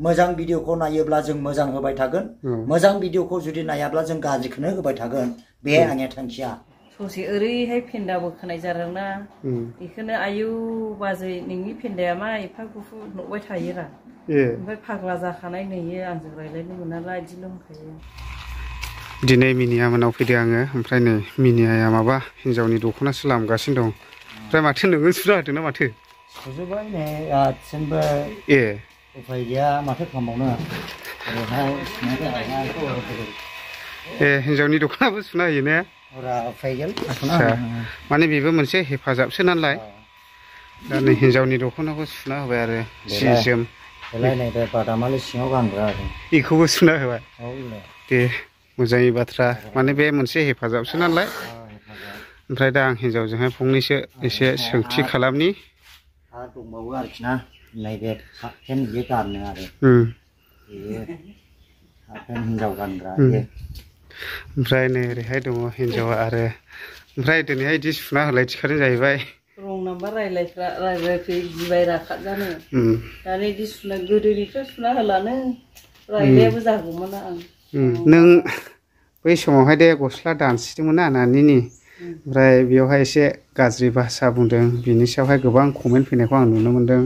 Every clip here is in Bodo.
मोजां भिडिअखौ नायोब्ला जों मोजां होबाय थागोन मोजां भिडिअखौ जुदि नायाब्ला जों गाज्रिखौनो होबाय थागोन बे आंनि थांखिया ससे ओरैहाय फेन्दा बोखोनाय जादोंना बेखौनो आयु बाजै नोंनि फेन्दाया मा एफा गुफुर नुबाय थायोरा ओमफ्राय फाग्ला जाखानाय नुयो आंजों रायज्लायनो मोनाला बिदिल' होनखायो दिनै मिनिया मोनाव फैदो आङो ओमफ्राय नै मिनियाया माबा हिन्जावनि दख'नासो लामगासिनो दं ओमफ्राय माथो नोङो सुना होदों ना माथो सुजोबबाय नै आथिंबो उफाय गैया माथो खालामबावनो हिन्जावनि दख'नाबो सुना होयो ने माने बेबो मोनसे हेफाजाबसो नालाय दा नै हिन्जावनि दख'नाखौ सुना होबाय आरो सि जोम बादामालि सिङाव गानग्रा आरो बेखौबो सुना होबाय दे मोजांनि बाथ्रा माने बे मोनसे हेफाजाबसो नालाय ओमफ्राय दा आं हिन्जावजोंहाय फंनैसो एसे सोंथि खालामनि दंबावो आरोखि ना नैबे हाफपेन बियो गाननो आरो हाफपेन हिन्जाव गानग्रा ओमफ्राय नै ओरैहाय दङ हिन्जावा आरो ओमफ्राय दिनैहाय बिदि सुना होलाय थिखादों जाहैबाय रं नाम्बार रायलायफै गिबाय राखाट जानो दानि बिदि सुना गोदोनिफ्राय सुना होलानो रायलायाबो जागौमोन आं नों बै समावहाय दे गस्ला दानसिदोंमोन ना नानिनि ओमफ्राय बेयावहाय एसे गाज्रि भाषा बुंदों बिनि सायावहाय गोबां कमेन्ट फैनायखौ आं नुनो मोनदों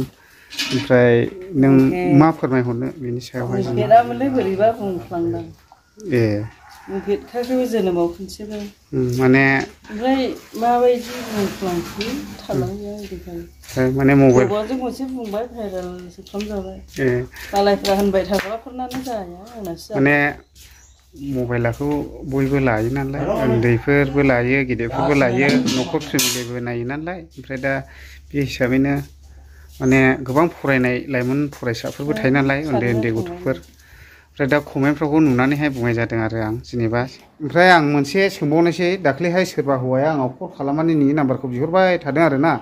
ओमफ्राय नों मा फोरमायहरनो बिनि सायावहाय नुफेरामोनलै बोरैबा बुंफ्लांदों नुफेरखायाखैबो जोनोमाव खनसेबो माने ओमफ्राय माबायदि बुंफ्लांखो थालांबाय आं बेखायनो माने मबाइल गोबावजों खनसे बुंबाय भाइरेलसो खालामजाबाय मालायफ्रा होनबाय थाग्राफोरनानो जाया आंनासो माने मबाइलाखौ बयबो लायो नालाय उन्दैफोरबो लायो गिदिरफोरबो लायो न'खर फेमिलिबो नायो नालाय ओमफ्राय दा बे हिसाबैनो माने गोबां फरायनाय लाइमोन फरायसाफोरबो थायो नालाय उन्दै उन्दै गथ'फोर ओमफ्राय दा कमेन्टफ्रावबो नुनानैहाय बुंनाय जादों आरो आं जेनेबा ओमफ्राय आं मोनसे सोंबावनोसै दाख्लैहाय सोरबा हौवाया आंनाव कल खालामनानै नोंनि नाम्बारखौ बिहरबाय थादों आरो ना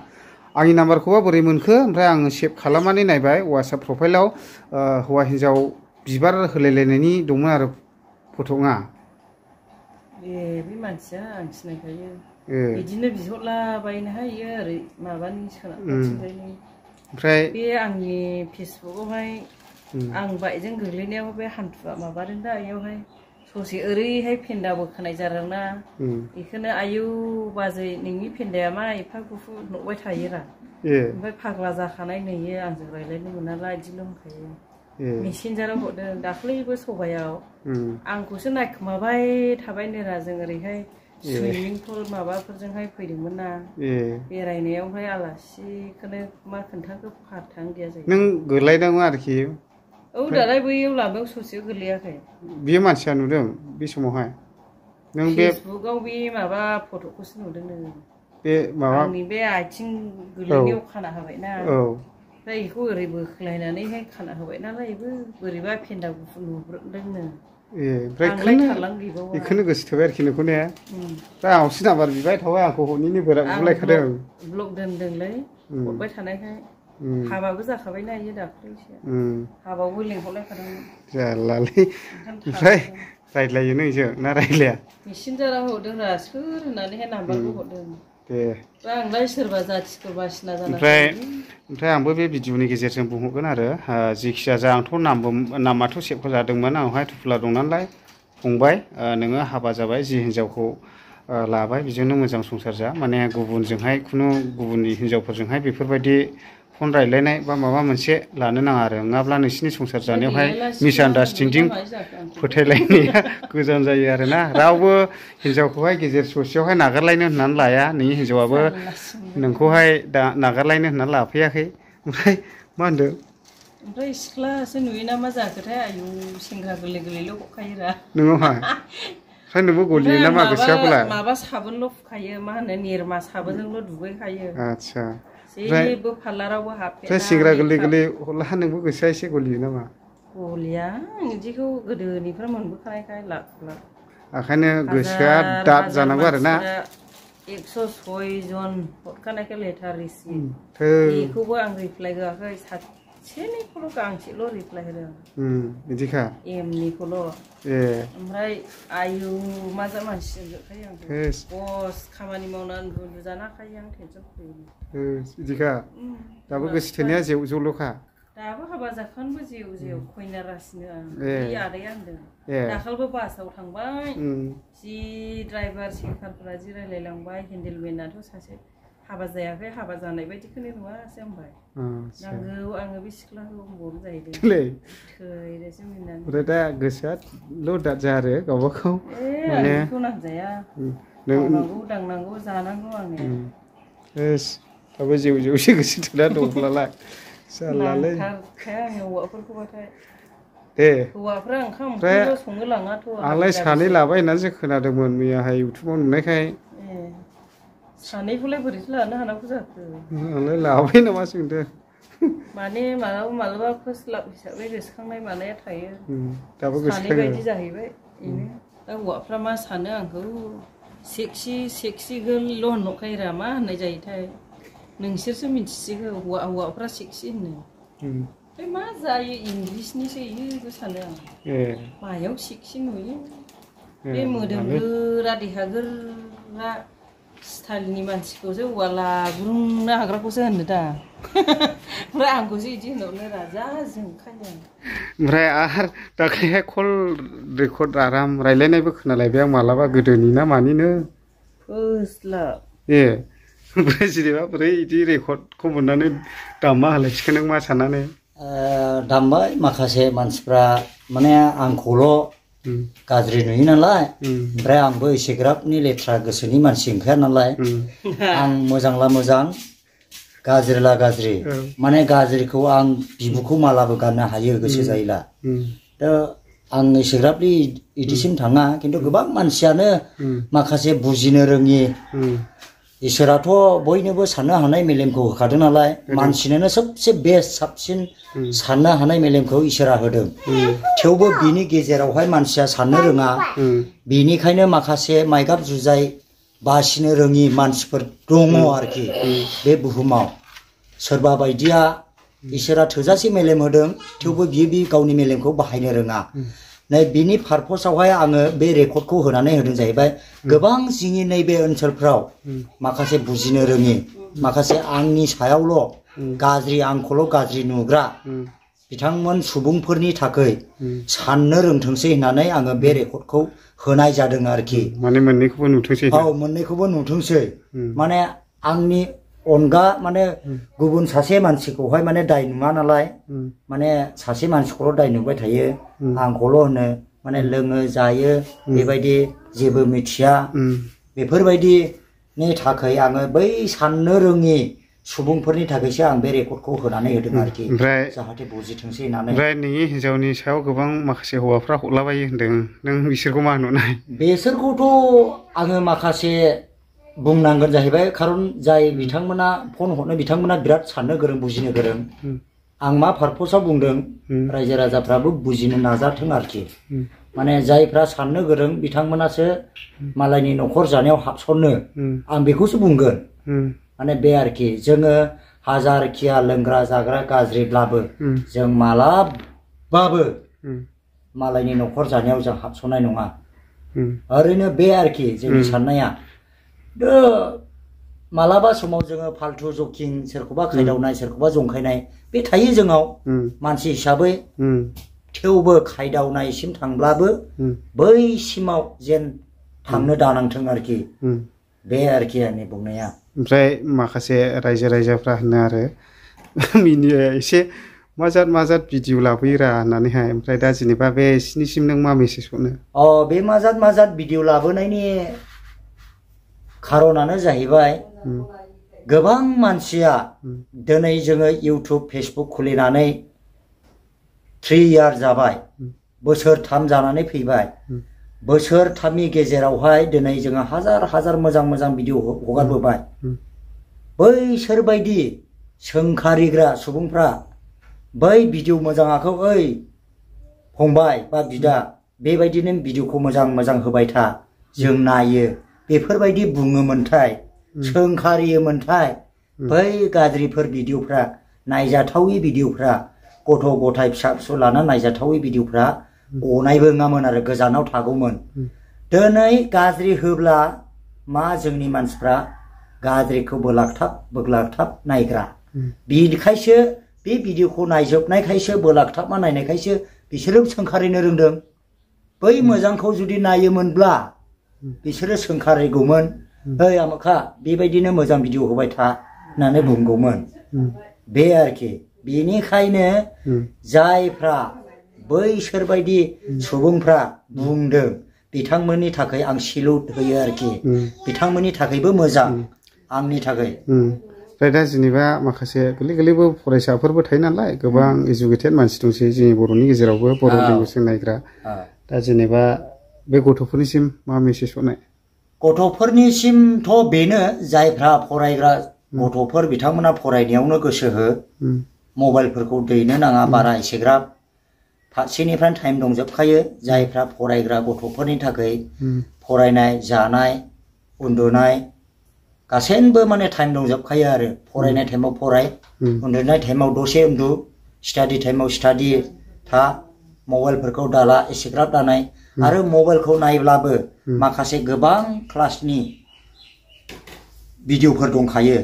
आंनि नाम्बारखौबा बोरै मोनखो ओमफ्राय आङो सेभ खालामनानै नायबाय वाट्सएप प्रफाइलाव हौवा हिन्जाव बिबार होलायलायनायनि दंमोन आरो फट'आ बे मानसिया आं सिनायखायो बिदिनो बिहरलाबायनो हायो ओरै माबानि सोनाबथिंजायनि ओमफ्राय बे आंनि फेसबुकआवहाय आं बाइकजों गोग्लैनायाव बे हान्थुआ माबादों दा बेयावहाय ससे ओरैहाय फेन्दा बोखोनाय जादोंना बेखौनो आयु बाजै नोंनि फेन्दाया मा एफा गुफुर नुबाय थायोरा ओमफ्राय फाग्ला जाखानाय नुयो आंजों रायज्लायनो मोनाला बिदिल' होनखायो मेसेन्जाराव हरदों दाख्लैबो सबायाव आंखौसो नायखोमाबाय थाबाय नेरा जों ओरैहाय सुइमिं पुल माबाफोरजोंहाय फैदोंमोन ना बेरायनायावहाय आलासिखौनो मा खोन्थाखो फाथ्थायानो गैया जायो नों गोलैदोंमोन आरोखि औ दालाय बैयाव लामायाव ससेयाव गोलैयाखै बियो मानसिया नुदों बे समावहाय नों बे फेसबुकआव बे माबा फट'खौसो नुदों नोङो बे माबा आंनि बे आथिं गोलैनायाव खाना होबायना ओमफ्राय बेखौ ओरै बोख्लायनानैहाय खाना होबाय नालाय बेबो बोरैबा फेन्दा गुफुर नुब्रबदोंनो ओमफ्राय बेखौनो गोसोथोबाय आरोखि नोंखौ ने दा आंनावसो नाम्बार बिबाय थाबाय आंखौ हरनिनो बुलायखादों ब्लक दोनदोंलै हरबाय थानायखाय हाबाबो जाखाबायना इयो दाख्लैसो हाबायावबो लेंहरलायखादोंमोन जारलालै ओमफ्राय रायज्लायो नोंजों ना रायज्लाया मेसेन्जाराव हरदोंरा सोर होननानैहाय नाम्बारखौ हरदों दे आंलाय सोरबा जाथिखौ बासिना जाना ओमफ्राय आंबो बे भिडिअनि गेजेरजों बुंहरगोन आरो जेखिजाया आंथ' नामाथ' सेबखौ जादोंमोन आंनावहाय टुफ्ला दं नालाय फंबाय नोङो हाबा जाबाय जि हिन्जावखौ लाबाय बेजोंनो मोजां संसार जा माने गुबुनजोंहाय खुनु गुबुननि हिन्जावफोरजोंहाय बेफोरबायदि फन रायज्लायनाय बा माबा मोनसे लानो नाङा आरो नङाब्ला नोंसिनि संसार जानायावहाय मिसआन्डारस्टेन्डिं फोथायलायनाया गोजान जायो आरोना रावबो हिन्जावखौहाय गेजेर ससेयावहाय नागारलायनो होननानै लाया नोंनि हिन्जावाबो नोंखौहाय दा नागारलायनो होननानै लाफैयाखै ओमफ्राय मा होनदों ओमफ्राय सिख्लासो नुयोना मा जाखोथाय आयु सेंग्रा गोरलै गोरलैल' हरखायोरा नोंनावहाय ओमफ्राय नोंबो गलियो ना मा गोसोआखौलाय माबा साबोनल' फुखायो मा होनो निरमा साबोनजोंल' दुगैखायो आदसा जेबो पार्लारावबो हाबफेरा ओमफ्राय सेंग्रा गोरलै गोरलै हरला नोंबो गोसोआ एसे गलियो नामा गलिया बिदिखौ गोदोनिफ्राय मोनबोखानायखाय लाख लाख ओंखायनो गोसोआ दाद जानांगौ आरो ना 106 जन हरखानायखाय लेटार रिसिभ बेखौबो आं रिप्लाइ होआखै सासेनिखौल' गांसेल' रिप्लाइ होदों बिदिखा एमनिखौल' ओमफ्राय आयु मा जा मानसिजों जोबखायो आंखौ बस खामानि मावनानै उन्दुजाना खायो आं टेनसन फैयो बिदिखा दाबो गोसो थोनाया जौल'खा दाबो हाबा जाखानबो जेव जेव खयना रासिनो आं बे आदाया होनदों दाखालिबो बासाव थांबाय जि ड्राइभार सेकारफोरा जि रायलायलांबाय हेन्डेलमेनाथ' सासे हाबा जायाखै हाबा जानाय बायदिखौनो नुवासै होनबाय नांगौ आङो बे सिख्लाखौ होनबावनो जाहैदों थैनोसो मिनिनानै ओमफ्राय दा गोसोआ लदाद जा आरो गावबागाव माने बेखौ नांजाया मावनांगौ दांनांगौ जानांगौ आङो दाबो जेव जेवसो गोसो थोना दंब्लालाय जारलालै नांथारखाया आङो हौवाफोरखौबाथाय हौवाफ्रा ओंखाम ओंख्रिल' संनो लाङाथ' आंलाय सानै लाबाय होननानैसो खोनादोंमोन मैयाहाय इउटुबाव नुनायखाय सानैखौलाय बोरैथो लानो हानांगौ जाखो आंलाय लाबाय नामा सोंदों माने मालाबा मालाबा फार्स्ट लाभ हिसाबै गोसोखांनाय मानाया थायो दाबो सानै बायदि जाहैबाय बेनो दा हौवाफ्रा मा सानो आंखौ सेक्सि गोल' होनहरखायोरा मा होननाय जायोथाय नोंसोरसो मिथिसिगौ हौवाफ्रा सेक्सि होनो ओमफ्राय मा जायो इंलिसनिसो इयो सानो आं मायाव सेक्सि नुयो बे मोदोम गोरा देहा गोरा स्टाइलनि मानसिखौसो हौवा लाग्रुंनो हाग्राखौसो होनो दा ओमफ्राय आंखौसो बिदि होनहरनो राजा जोंखायो ओमफ्राय आरो दाख्लैहाय कल रेकर्ड आराम रायलायनायबो खोनालायबाय आं मालाबा गोदोनि ना मानिनो ओमफ्राय जेनेबा बोरै बिदि रेकर्डखौ मोननानै दामा होलायसिगोन नों मा साननानै दामबाय माखासे मानसिफ्रा माने आंखौल' गाज्रि नुयो नालाय ओमफ्राय आंबो एसेग्राबनि लेथ्रा गोसोनि मानसि ओंखाया नालाय आं मोजांला मोजां गाज्रिला गाज्रि माने गाज्रिखौ आं बिबुखौ मालाबो गाननो हायो गोसो जायोला दा आं एसेग्राबनि इदिसिम थाङा खिन्थु गोबां मानसियानो माखासे बुजिनो रोङि इसोराथ' बयनोबो साननो हानाय मेलेमखौ होखादों नालाय मानसिनोनो सबसे बेस्ट साबसिन साननो हानाय मेलेमखौ इसोरा होदों थेवबो बिनि गेजेरावहाय मानसिया साननो रोङा बिनिखायनो माखासे माइगाब जुजाय बासिनो रोङि मानसिफोर दङ आरोखि बे बुहुमाव सोरबा बायदिया इसोरा थोजासे मेलेम होदों थेवबो बियो गावनि मेलेमखौ बाहायनो रोङा नै बिनि पारपसावहाय आङो बे रेकर्डखौ होनानै होदों जाहैबाय गोबां जोंनि नैबे ओनसोलफ्राव माखासे बुजिनो रोङि माखासे आंनि सायावल' गाज्रि आंखौल' गाज्रि नुग्रा बिथांमोन सुबुंफोरनि थाखाय साननो रोंथोंसै होननानै आङो बे रेकर्डखौ होनाय जादों आरोखि माने मोननैखौबो नुथोंसै मोननैखौबो नुथोंसै माने आंनि अनगा माने गुबुन सासे मानसिखौहाय माने दाय नुवा नालाय माने सासे मानसिखौल' दाय नुबाय थायो आंखौल' होनो माने लोङो जायो बेबायदि जेबो मिथिया बेफोरबायदिनि थाखाय आङो बै साननो रोङि सुबुंफोरनि थाखायसो आं बे रेकर्डखौ होनानै होदों आरोखि जाहाथे बुजिथोंसै होननानै ओमफ्राय नोंनि हिन्जावनि सायाव गोबां माखासे हौवाफ्रा हरलाबायो होनदों नों बिसोरखौ मा नुनाय बेसोरखौथ' आङो माखासे बुंनांगोन जाहैबाय खारन जाय बिथांमोना फन हरनो बिथांमोना बिराद साननो गोरों बुजिनो गोरों आं मा पारपसाव बुंदों रायजो राजाफ्राबो बुजिनो नाजाथों आरोखि माने जायफ्रा साननो गोरों बिथांमोनासो मालायनि न'खर जानायाव हाबसननो आं बेखौसो बुंगोन माने बे आरोखि जोङो हाजारखिया लोंग्रा जाग्रा गाज्रिब्लाबो जों मालाबाबो मालायनि न'खर जानायाव जों हाबसननाय नङा ओरैनो बे आरोखि जोंनि साननाया मालाबा समाव जोङो फाल्थु जकिं सोरखौबा खायदावनाय सोरखौबा जंखायनाय बे थायो जोंनाव मानसि हिसाबै थेवबो खायदावनायसिम थांब्लाबो बैसिमाव जेन थांनो दानांथों आरोखि बे आरोखि आंनि बुंनाया ओमफ्राय माखासे रायजो राजाफ्रा होनो आरो मिनिया एसे माजाद भिडिअ लाबोयोरा होननानैहाय ओमफ्राय दा जेनेबा बे सिनिसिम नों मा मेसेज हरनो बे माजाद भिडिअ लाबोनायनि खारनानो जाहैबाय गोबां मानसिया दिनै जोङो इउटुब फेसबुक खुलिनानै 3 इयार जाबाय बोसोरथाम जानानै फैबाय बोसोरथामनि गेजेरावहाय दिनै जोङो हाजार मोजां भिडिअ हगारबोबाय बैसोरबायदि सोंखारिग्रा सुबुंफ्रा बै भिडिअ मोजाङाखौ ओइ फंबाय बा बिदा बेबायदिनो भिडिअखौ मोजां होबाय था जों नायो बेफोरबायदि बुङोमोनथाय सोंखारियोमोनथाय बै गाज्रिफोर भिडिअफ्रा नायजाथावि भिडिअफ्रा गथ' गथाय फिसा फिसौ लाना नायजाथावि भिडिअफ्रा गनायबो नङामोन आरो गोजानाव थागौमोन दिनै गाज्रि होब्ला मा जोंनि मानसिफ्रा गाज्रिखौ बोगलागथाब नायग्रा बिनिखायसो बे भिडिअखौ नायजोबनायखायसो बोलाखथाबना नायनायखायसो बिसोरो सोंखारिनो रोंदों बै मोजांखौ जुदि नायोमोनब्ला बिसोरो सोंखारिगौमोन ओइ आमोखा बेबायदिनो मोजां भिडिअ होबाय था होननानै बुंगौमोन बे आरोखि बेनिखायनो जायफ्रा बैसोरबायदि सुबुंफ्रा बुंदों बिथांमोननि थाखाय आं सिलुट होयो आरोखि बिथांमोननि थाखायबो मोजां आंनि थाखाय ओमफ्राय दा जेनेबा माखासे गोरलै गोरलैबो फरायसाफोरबो थायो नालाय गोबां इडुकेटेड मानसि दंसै जोंनि बर'नि गेजेरावबो बर' लेंगुवेजजों नायग्रा दा जेनेबा बे गथ'फोरनिसिम मा मेसेज हरनाय गथ'फोरनिसिमथ' बेनो जायफ्रा फरायग्रा गथ'फोर बिथांमोना फरायनायावनो गोसो हो मबाइलफोरखौ दैनो नाङा बारा एसेग्राब फारसेनिफ्राय टाइम दंजोबखायो जायफ्रा फरायग्रा गथ'फोरनि थाखाय फरायनाय जानाय उन्दुनाय गासैबो माने टाइम दंजोबखायो आरो फरायनाय टाइमाव फराय उन्दुनाय टाइमाव दसे उन्दु स्टाडि टाइमाव स्टाडि था मबाइलफोरखौ दाला एसेग्राब दानाय आरो मबाइलखौ नायब्लाबो माखासे गोबां क्लासनि भिडिअफोर दंखायो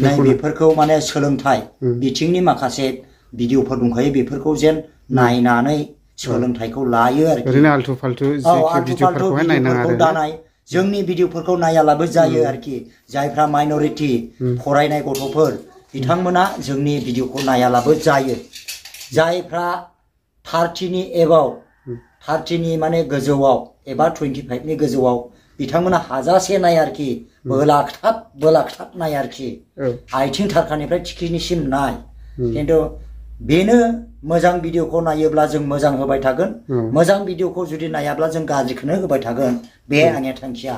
नै बेफोरखौ माने सोलोंथाइ बिथिंनि माखासे भिडिअफोर दंखायो बेफोरखौ जेन नायनानै सोलोंथाइखौ लायो आरो ओरैनो आल्टु फाल्टु भिडिअफोरखौहाय नायनाङा आरो दानाय जोंनि भिडिअफोरखौ नायालाबो जायो आरोखि जायफ्रा माइनरिटि फरायनाय गथ'फोर बिथांमोना जोंनि भिडिअखौ नायालाबो जायो जायफ्रा 30नि एबाव 30नि माने गोजौआव एबा 25नि गोजौआव बिथांमोना हाजासे नाय आरोखि बोलाखथाब नाय आरोखि आथिं थारखानिफ्राय थिखिनिसिम नाय खिन्थु बेनो मोजां भिडिअखौ नायोब्ला जों मोजां होबाय थागोन मोजां भिडिअखौ जुदि नायाब्ला जों गाज्रिखौनो होबाय थागोन बे आंनि थांखिया